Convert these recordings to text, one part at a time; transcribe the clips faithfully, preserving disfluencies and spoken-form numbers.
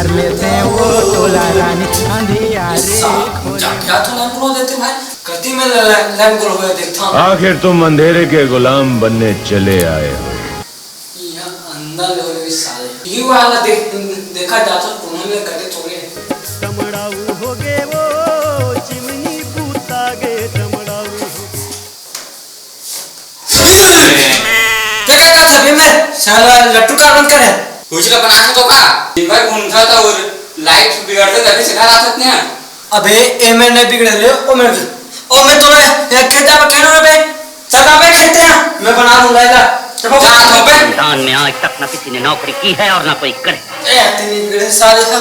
में से वो टोला रानी अंधियारे। साहब, जाके हाथ में बोल देते भाई, कति में लैंप ग्रो हुआ देखता हूँ। आखिर तुम अंधेरे के गुलाम बनने चले आए हो। यहाँ अंदर ले भी साले। ये वाला देख, देखा जाता, उन्होंने कटे थोड़े। टमड़ाऊ हो गे वो, चिमनी बूता गे टमड़ाऊ हो। क्या क्या था बे मैं? साला लट्टू का बंद करे। कुछ का बना तो का? दिन भर घूमता था और लाइट बिगड़ते तभी सिखा रहा था अपने यहाँ। अबे, ए मैं नहीं बिगड़े ले, ओ मैं, ओ मैं तो मैं, ये खेत जाबे कहनो रे बे। चल अबे खेत है, मैं बना दूंगा इधर। चलो, जा, चल बे। खानदान में आज तक न किसी ने नौकरी की है और ना कोई करे। ए, तेरी बिगड़े साले का।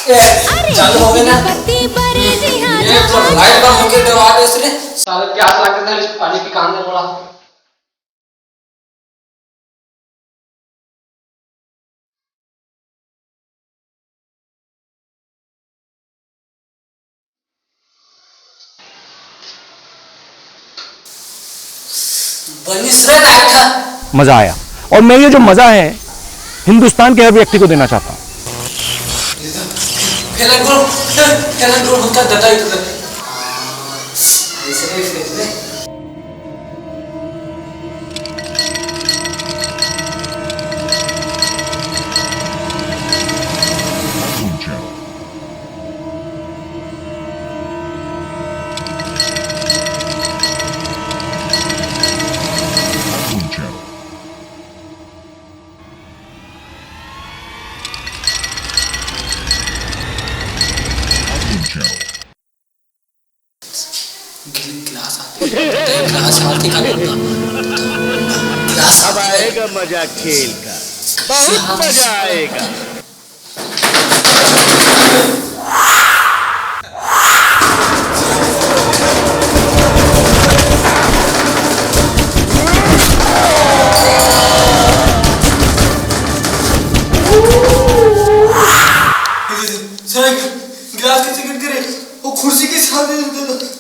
ए, अरे, चालू हो गया ना? पति बरे जी हाँ ये तो लाइट बंद होके दरवाजे से साले प्यास लग रहा है, पानी पी कांदे बोला। बनिस रे लाइट। मजा आया। और मैं ये जो मजा है हिंदुस्तान के हर व्यक्ति को देना चाहता हूँ। खेलन को, खेलन को होता दादा इधर। ऐसे नहीं फेंक दे। गिल-, गिलास आते, गिलास आते का करता। गिलास अब आते। आएगा मजा खेल का, बहुत मजा आएगा। सर, गिलास कैसे गिर गिरे? वो कुर्सी के साथ दे देता।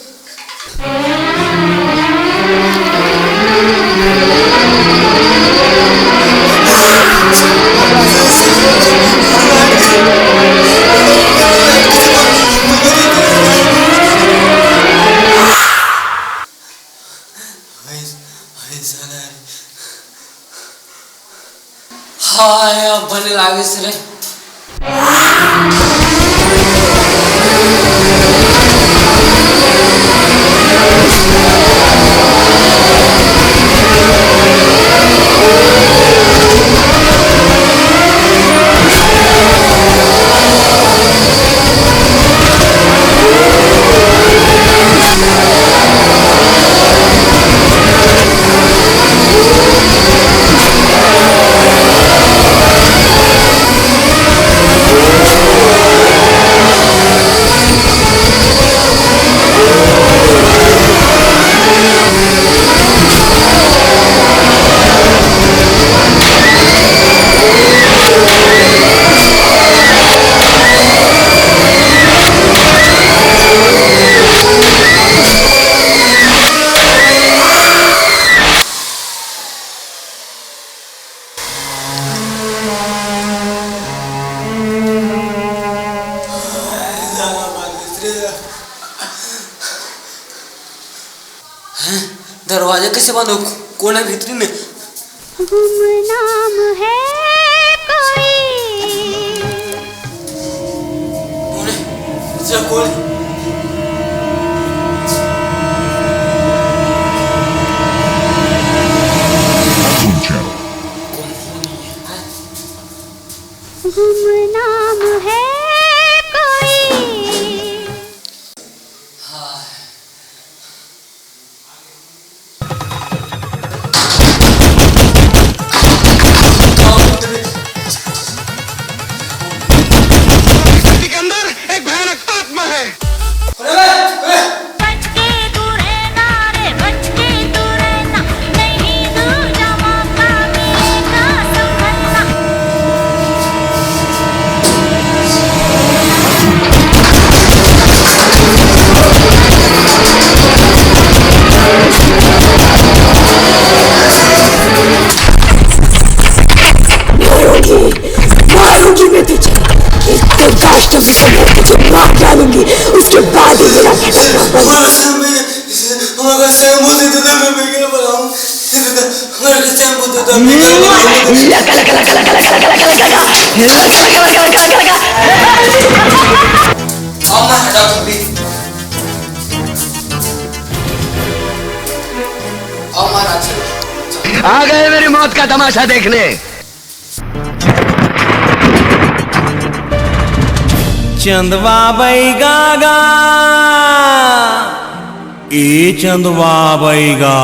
हाय, हाय साला रे। हाय, अब बने लागे से रे। हैं? दरवाजा कैसे बंद हो? कौन है भीतरी में? गुमनाम है कोई। कौन है? अच्छा, कौन है? कौन, कौन है? गुमनाम है कोई। के अंदर एक भयानक आत्मा है। बच के तू रहना रे, बच के तू रहना, नहीं दूजा मौका मिलेगा संभलना। कष्टों से संभल के जब माँ क्या लूंगी, उसके बाद ही मेरा भटकना बंद। आ गए मेरी मौत का तमाशा देखने। चंदवा बैगा गा, ए चंदवा बैगा।